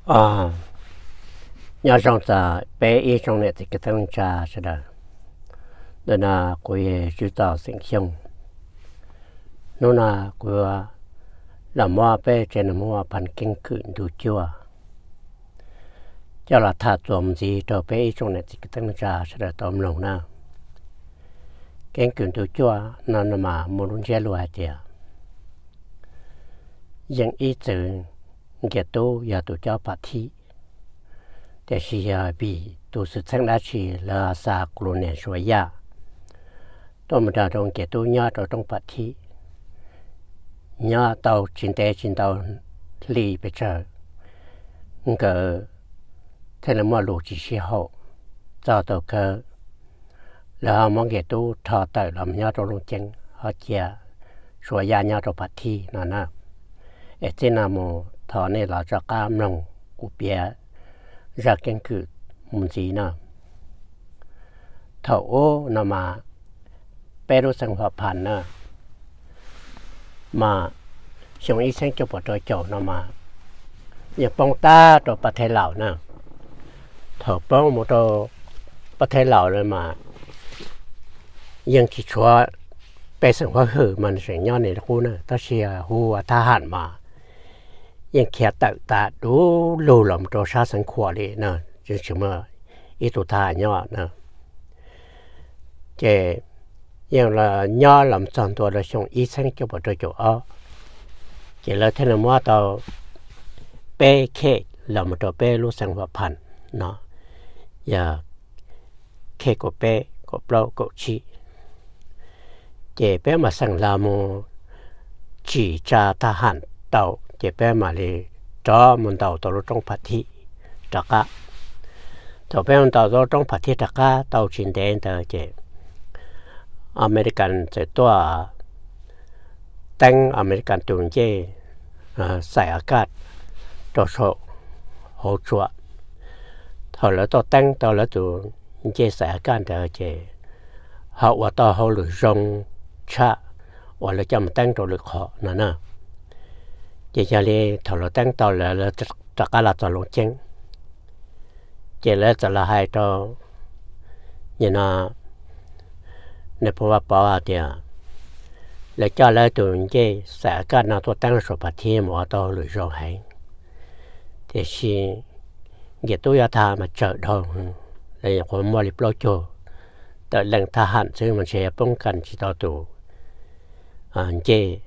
Nyob zoo txog peb ib tsoom niam txiv kwv tij neej tsa sawv daws. Ntawm no kuv yog Tswv Txos xeem Xyooj. Hnub no kuv los muab peb tsev neeg Hmoob Vaj Phav keeb kwm ntu cuaj coj los tham txuas mus ntxiv rau peb ib tsoom niam txiv kwv tij neej tsa sawv daws tau mloog na. Keeb kwm ntu cuaj no no mas muaj lub ntsiab lus hais tias Yeej ib txwm Nkias Tub yog tus cob Phav Thib, tiam sis yog vim tus xwm txheej dab tsi lawv xa kuv lus niam Suav Yaj tuaj mus nrog rau Nkias Tub nyob rau roob Phav Thib, nyob tau tsis ntev tsis ntau hli pes tsawg, nkawd thiaj li muaj lus tsis sib haum txog tau kawg. Lawv ho muab Nkias Tub rho tawm los nyob rau Looj Ceeb, ho cia Suav Yaj nyob rau Phav Thib no na. Es txij no mus thov nej los rov qab mloog kuv piav zaj keeb kwm mus ntxiv no. Thaum ub no mas peb lub xeev Huam Phas na, mas xyoo ib txhiab cuaj puas rau caum no mas yeej poob tag rau Pab Theb Laus na. Thaum poob mus rau Pab Theb Laus no mas yeej tsis tshuav pej xeem Huab Hwm mas tseem nyob li qub na, tab sis hu ua thab ham mas yeej khiav tawm tas du lug los rau sab xeev Khuam li na, tsis muaj ib tug thab ham nyob na. Ces yeej los nyob los txog ntua rau xyoo ib txhiab cuaj puas rau caum ob, ces lawv thiaj li muab tau peb khej los mus rau peb lub xeev Huam Phas no, yog khej kaum peb, kaum plaub, kaum tsib. Ces peb mam xeem los mus tsim tsa thab ham tau, ces peb mam li rov mus ntaus tau lub roob Phav Thib rov qab. Thaum peb mus ntaus tau lub roob Phav Thib rov qab tau tsis ntev ntawd ces Amelikas txawm tuaj teeb Amelikas tus ncej Xais A Kaj rau saum hauv tsua. Thaum lawv tuaj teeb tau lawv tus ncej Xais A Kaj ntawd ces ho ua tau hauj lwm zoo tshaj uas lawv coj mus teeb rau lwm qhov no na. Ces yog li thaum lawv teeb tau lawm lawv rov qab los txog Looj Ceeb, ces lawv txawm los hais rau nim no Nais Phoo Vaj Pov hais tias lawv coj lawv tus ncej Xais A Kaj no tuaj teeb rau saum Phav Thib mas ua tau hauj lwm zoo heev, tiam sis Nkias Tub yuav thab mas tsawm dhau, lawv nyuam qhuav muaj li plaub caug tawm leej thab ham xwb mas ntshe yuav poob kas tsis tau tus ncej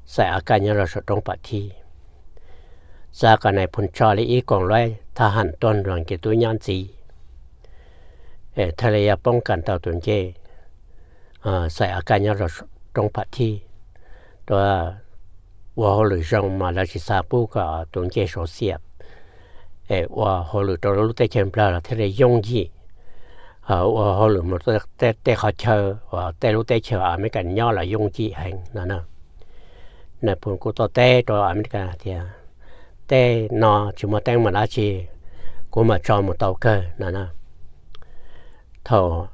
Xais A Kaj nyob rau saum roob Phav Thib. Xav kom Nais Phoo tso li ib koom luab thab ham tuaj nrog Nkias Tub nyob ntxiv, thiaj li yuav poob kas tau tus ncej Xais A Kaj nyob rau roob Phav Thib, rau ua hauj lwm zoo mas lawv tsis xav pub kom tus ncej Suav Xias es ua hauj lwm rau lub teb chaws Nplog los thiaj li yooj yim, ua hauj lwm mus tej qhov chaw uas tej lub teb chaws Amelikas nyob los yooj yim heev no na. Nais Phoo kuj tuaj teb rau Amelikas hais tias tej no tsis muaj teeb mas dab tsi, kuv mam tso mus tau kawg no na. Thaum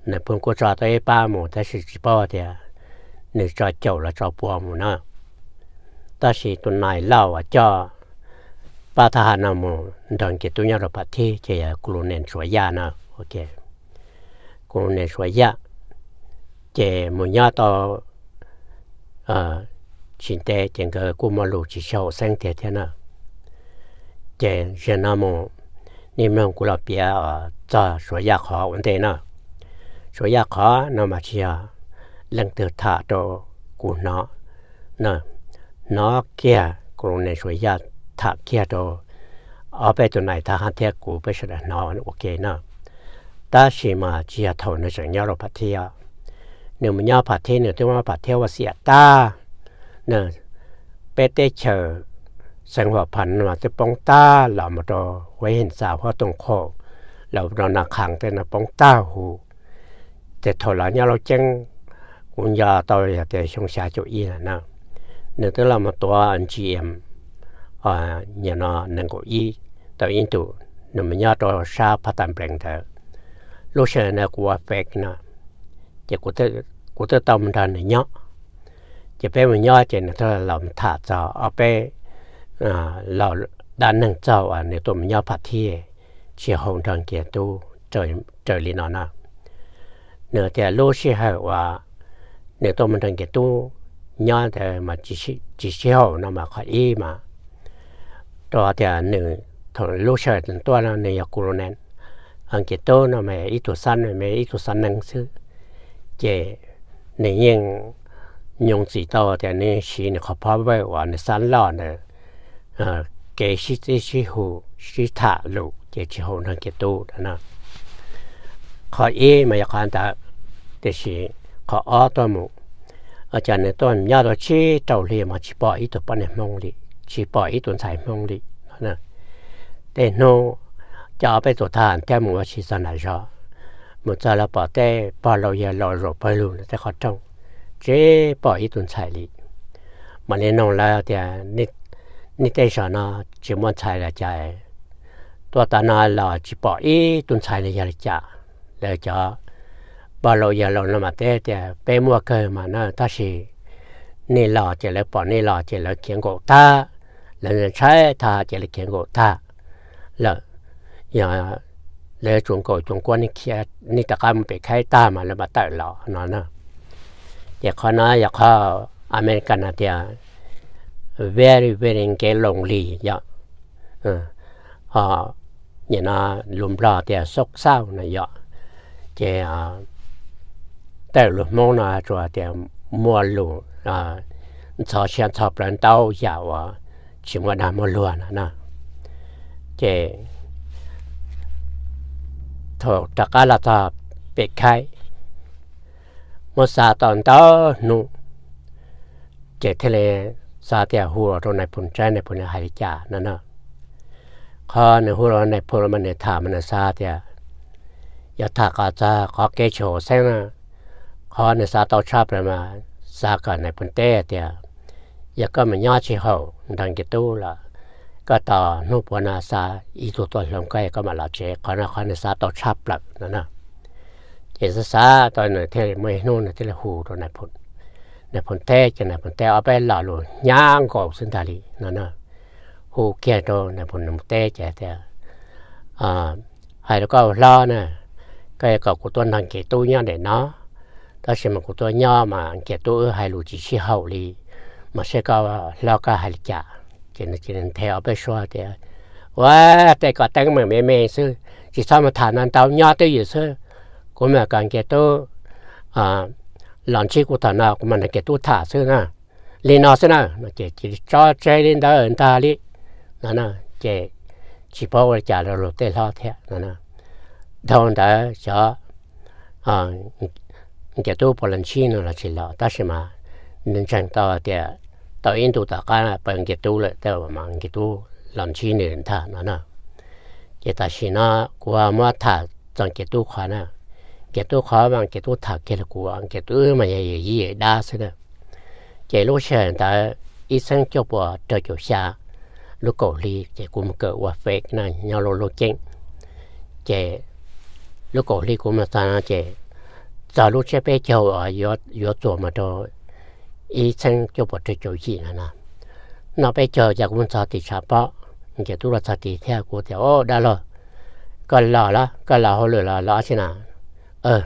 Nais Phoo kuj tso tau ib pab mus tab sis tsis paub tias nws tso caum los tso puas mus na. Tab sis tus nais Lauj uas coj pab thab ham no mus nrog Nkias Tub nyob rau Phav Thib ces yog Colonel Suav Yaj na. Colonel Suav Yaj ces mus nyob tau tsis ntev ces nkawd kuj muaj lus tsis sib haum xeeb tiag thiab na. Ces zaum no mus nej mloog kuv los piav txog Suav Yaj qhov ua ntej na. Suav Yaj qhov no mas tsis yog leej twg tham rau kuv hnov na, hnov kiag Colonel Suav Yaj tham kiag rau ob peb tus nais thab ham thiab kuv peb sawv daws hnov ua ke na. Tab sis mas tsis yog thaum nws tseem nyob rau Phav Thib, nws mus nyob Phav Thib nws twb muab Phav Thib ua xiam tag na. Peb teb chaws xeev Huam Phas no mas twb poob tag los mus rau Huab Him Xas, Huab Tooj Qhaum, los rau Nas Khas tej no poob tag huv. Ces thaum lawv nyob Looj Ceeb, kuv nco tau yog tias xyoo xya caum ib lawm na, nws twb los mus tuav G M, nim no nees nkaum ib tau ib ntus, nws mus nyob rau sab Phav Tas Nplees ntawd. Lub sij hawm ntawd kuv ua fake no, ces kuv twb tau mus nrog nws nyob. Ces peb mus nyob ces nws thiaj los tham txog ob peb lo dab neeg txog uas nws tuaj mus nyob Pham Thiaj tsis haum nrog Nkias Tub raws li no na. Nws tias lub sij hawm uas nws tuaj mus nrog Nkias Tub nyob ntawd mas tsis sib haum no mas qhov ib mas rau tias nws thaum lub sij hawm nws tuaj no nws yog colonel, Nkias Tub no mas ib tug xab, ib tug xab neeb xwb, ces nws yeej nyooj txim tau tias nws siv nws qhov power uas nws xab loj ntawd kev sib txib sib hu sib tham lus ces tsis haum nrog Nkias Tub no. Qhov ib mas yog qhov ntawd, tiam sis qhov ob tuaj mus cas nws tuaj nyob tau tsib rau hli mas tsis pom ib tug poj niam Hmoob li, tsis pom ib tug ntxhais Hmoob li. Tej hnub coj peb tus thab ham thiab mus ua si txog nram zos, mus txog los pom tej pog laus yawg laus zaum pawg lug ntawm tej qhov rooj, tsis pom ib tug ntxhais li. Mam li nug lawv tias, nej tej zos no tsis muaj ntxhais los cas, tuaj tas no los tsis pom ib tug ntxhais li yog li cas? Lawv cov pog laus yawg laus no mas teb tias peb muaj kawg mas na, tab sis nej los ces lawv pom nej los ces lawv khiav nkaum tag, lawv ntshai tag ces lawv khiav nkaum tag lawm. Yog lawv tsuas nkaum cuag kuab nej khiav, nej rov qab mus pem khaib tag mas lawv mam tawm los no na. Ces qhov no yog qhov Amelikas hais tias very very lonely yom. Ho nim no lus Nplog tias sốc sáo no yom. Ces tej lus Hmoob no tsuas tias muaj lus ntxhov siab ntxhov plawv ntau yam uas tsis muaj dag muaj luag no na. Ces thaum rov qab los txog pem khaib, muab xav tau ntau hnub, ces thiaj li xav tias hu los rau nais phoo saib nais phoo nws hais li cas no na. Qhov nws hu los nais phoo mas nws tham mas nws xav tias yog tham kom txog qhov kev tsis haum xeeb na. Qhov nws xav tau tshaj plaws mas xav kom nais phoo teb tias yog koj mus nyob tsis haum nrog Nkias Tub los koj tos hnub puav no xa ib tug tuaj hloov koj, koj mam los tsev. Qhov no qhov nws xav tau tshaj plaws no na. Ces xav xav tau nws thiaj li muaj ib hnub nws thiaj li hu rau nais phoo teb, ces nais phoo teb ob peb lo lus hnyav nkaus xwb ntag li no na. Hu kiag rau nais phoo teb ces tias, hais rau koj ua hlob na, koj yuav kom kuv tuaj nrog Nkias Tub nyob ntawm no, tab sis mas kuv tuaj nyob mas Nkias Tub wb hais lus tsis sib haum li, mas saib koj hlob koj hais li cas. Ces nws cia li nthe ob peb suab tias, ua, tej koj teeb meem me me xwb, tsis txhob mus tham no ntau, nyob twj ywm xwb. Kuv mam kom Nkias Tub los ntsib kuv tom no, kuv mam nrog Nkias Tub tham xwb na. Li no xwb na, ces cia li tso tseg li ntawd ntag li no. Ces tsis paub ua li cas rau luag tej hlob thiab no. Dhau ntawd xyov Nkias Tub puas los ntsib nws los tsis los, tab sis mas nws ntseeg tau tias tau ib ntus tom qab pab Nkias Tub lawm, tej mas Nkias Tub los ntsib nws ntag no na. Ces tam sim no kuv muab tham txog Nkias Tub qhov na. Nkias Tub qhov mas Nkias Tub tham kiag li kuv, Nkias Tub wb mas yog yawm yij yawm dab xwb na. Ces lub sij hawm ntawd ib txhiab cuaj puas rau caum xya, lub kaum hli ces kuv mus kawm ua fake na nyob Looj Ceeb. Ces lub kaum hli kuv mus txog no ces txog lub tsiab peb caug uas yuav txuas mus rau ib txhiab cuaj puas rau caum yim no na. Noj peb caug ces kuv mus txog tim tshav pob, Nkias Tub los txog tid thiab kuv tias, Au, dab laug, koj los los, koj los hauj lwm los los tsi na?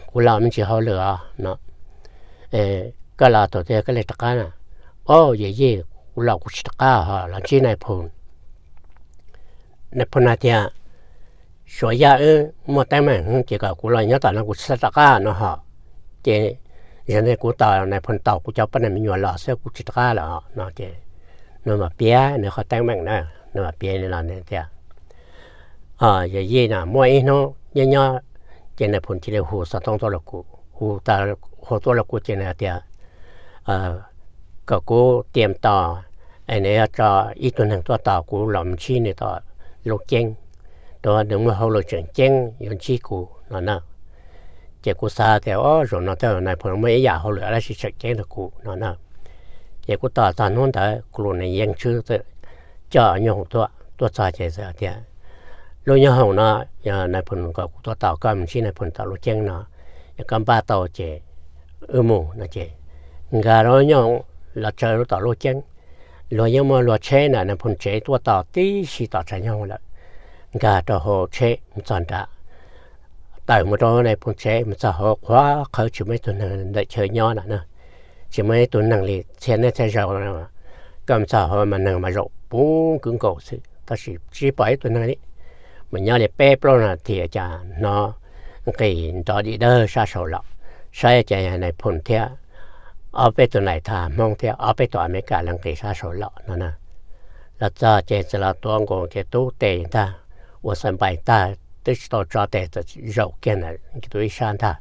Kuv los me ntsis hauj lwm os no. Koj los thaum twg koj li rov qab na? Au, yawm yij, kuv los kuv tsis rov qab ho los ntsib nais phoo. Nais phoo hais tias, Suav yaj wb muaj teeb meem ces kom kuv los nyob tom no kuv tsis rov qab no ho. Ces zaum no kuv tos nais phoo tos kuv cov poj niam me nyuam los xwb kuv tsis rov qab lawm no. Ces nws mam piav nws qhov teeb meem na, nws mam piav li no tias, yawm yij na muaj ib hnub nyob nyob ces nais phoo cia li hu xov tooj tuaj rau kuv, hu tuaj rau kuv ces nws hais tias kom kuv tiam tos, es nws yuav tso ib tug neeg tuaj tos kuv los ntsib nws tom Looj Ceeb, rau nws muaj hauj lwm tseem ceeb yuav ntsib kuv no na. Ces kuv xav tias, Au, zaum no tej nais phoo muaj ib yam hauj lwm dab tsi tseem ceeb rau kuv no na. Ces kuv tos txog hnub ntawd kuv lus nws yeej tshwj txwm coj nyoob hoom tuaj, tuaj txog ces tias, Lub nyoob hoom no yog nais phoo kom kuv tuaj tos koj mus ntsib nais phoo tom Looj Ceeb no, yog koj npaj tau ces wb mus no. Ces nkag rau nyoob hoom los tsaws rau tom Looj Ceeb, luag yeej muaj luag tsheb na, Nais Phoo tsev tuaj tos tib si tos tshav nyoog lawm, nkag rau hauv tsheb mus txog nrad, tawm mus rau Nais Phoo tsev mus txog hauv qhuav qhawv tsis muaj ib tug neeg ntawm chaw nyob na, tsis muaj ib tug neeg li, txhia niaj txhia zaus koj mus txog hauv mas neeg mas zaum puv kwv nkaus xwb tab sis tsis pom ib tug neeg li. Mus nyob li peb plaub na thiaj cas hnov nqis nrov di dawg sab saud los, saib cas yog Nais Phoo thiab ob peb tug nais thas Hmoob thiab ob peb tug Amelikas lawv nqis sab saud los no na. Los txog ces txawm los tuav nkaus Nkias Tub tes ntag, ua xab npais tag twb tsis tau tso tes txawm zaum kiag ntawm Nkias Tub ib sab ntag,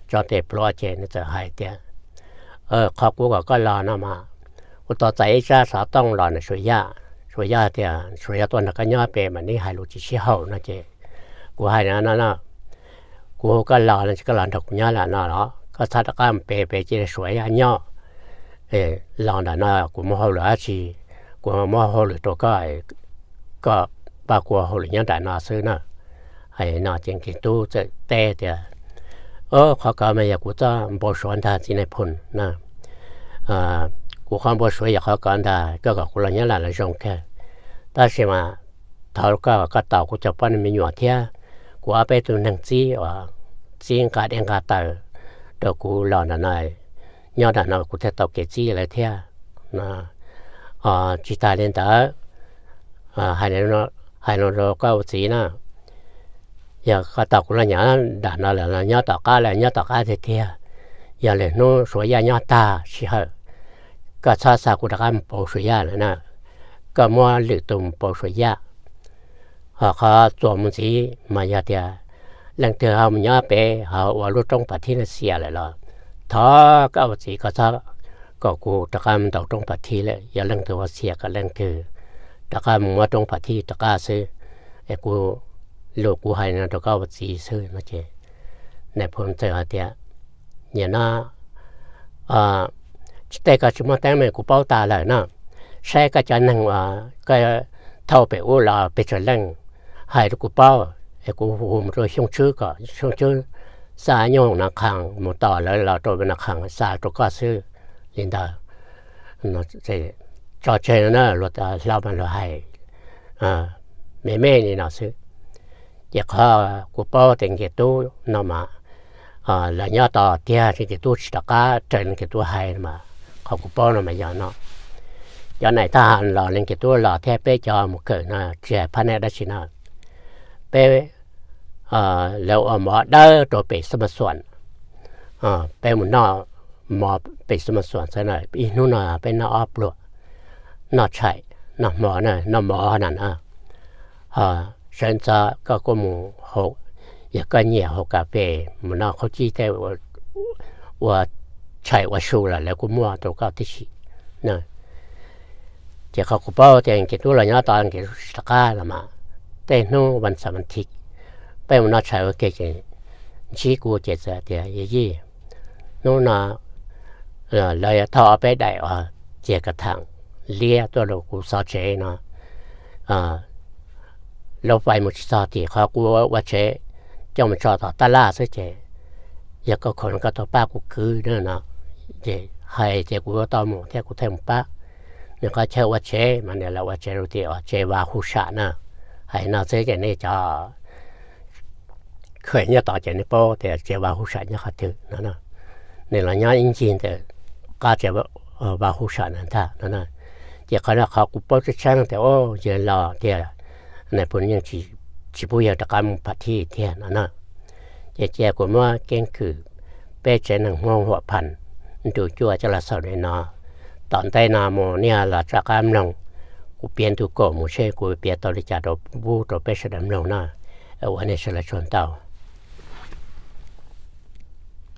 tso tes pluav ces nws txawm hais tias, qhov kuv kom koj los no mas kuv tau txais ib tsab xov tooj los ntawm Suav Yaj, Suav Yaj tias Suav Yaj tuaj nrog koj nyob pem mas neb hais lus tsis sib haum no ces kuv hais no no, kuv hu koj los no ces koj los nrog kuv nyob lawm no los koj txhob rov qab mus pem, pem cia Suav Yaj nyob. Los ntawm no kuv muaj hauj lwm dab tsi, kuv muab hauj lwm rau koj, koj pab kuv hauj lwm nyob nram no xwb na. Hais no ces Nkias Tub txawm teb tias, o, qhov ko mas yog kuv txoj npau suav ntag txiv Nais Phoo na. Kuv qhov npau suav yog qhov ko ntag, koj kom kuv los nyob lawm los zoo kawg, tab sis mas thov koj, koj tos kuv cov poj niam me nyuam thiab kuv ob peb tug neeg txib uas txib nqa dej nqa taws rau kuv los nram no, nyob nram no kuv thiaj tau kev txib lawv thiab. Tsis tas li ntawd, hais li no rau koj ua txiv na, yog koj tos kuv los nyob nram no lawm los nyob tom qab lawm nyob tom qab tiag tiag, yog lwm hnub Suav Yaj nyob tag sij hawm, koj txhob xa kuv rov qab mus pauv Suav Yaj lawm na, koj muab lwm tus mus pauv Suav Yaj. Ho qhov txuas mus ntxiv mas yog tias leej twg ho mus nyob pem ho ua lub roob Phav Thib no xiam lawm los thov koj ua txiv koj txhob kom kuv rov qab mus ntaus roob Phav Thib lawm, yog leej twg ua xiam kom leej twg rov qab mus muab roob Phav Thib rov qab xwb. Es kuv, lus kuv hais no rau koj ua txiv xwb no ces Nais Phoo txawm hais tias, nim no tsis tej koj tsis muaj teeb meem kuv paub tas lawm no, saib koj cov neeg uas koj thauj pem ub los pes tsawg leej, hais rau kuv paub, es kuv hu mus rau Xyooj Tswb kom Xyooj Tswb xa nyuj Nas Khas mus tos lawv los rau Nas Khas xa rau koj xwb li ntawd. Tso tseg no na, luag hlob mas luag hais me me li no xwb. Ces qhov kuv paub tias Nkias Tub no mas lawv nyob tos tiag, Nkias Tub tsis rov qab raws li Nkias Tub hais mas qhov kuv paub no mas yog no. Cov nais thab ham los li Nkias Tub los thiab peb cov mus kawm no tsis hais phab neeb dab tsi no, peb, lawv ua mov dawb rau pem Xab Maj Xuam, peb mus noj mov pem Xab Maj Xuam xwb na, ib hnub no peb noj ob pluag, noj tshais, noj hmo na, noj mov na na. Ho sawv ntxov koj kuj mus, yog koj nyiam haus kas fes mus noj qhaub cij tej ua tshais ua su los lawv kuj muaj rau koj tib si. Ces qhov kuv paub tias Nkias Tub los nyob tod Nkias Tub tsis rov qab los mas tej hnub vas xaum vas thiv peb mus noj tshais ua ke ces ntsib kuv ces txawm tias, Yawm yij, hnub no lawv yuav thauj ob peb daim uas ceg kas tham liab tuaj rau kuv xov tsev no, lub fais mus tsis txog tim qhov kuv ua tsev, coj mus tso tom tab laj xwb ces yog koj khoom no koj tau pab kuv kwv no. Ces hais ces kuv tau mus thiab kuv thiaj mus pab nws qhov chaw ua tsev mas nws los ua tsev rau tim uas tsev Vas Hu Sam na. Hais no xwb ces nej cov kheem nyob tod ces nej paub tias tsev Vas Hu Sam nyob qhov twg no. Nws los nyob ib ncig ntawm qab tsev Vas Hu Sam ntag no. Ces qhov no qhov kuv paub tseeb tseeb tias, o, yawg los tiag, nais phoo yeej tsis pub yawg rov qab mus Phav Thib tiag no na. Ces cia kuv muab keeb kwm peb tsev neeg Hmoob Huam Phas ntu cuaj coj los xaus li no. Tom ntej no mus nej los rov qab mloog, kuv piav ntu kaum mus seb kuv piav tau li cas rau pub rau peb sawv daws mloog na. Ua nej sawv daws tsaug ntau.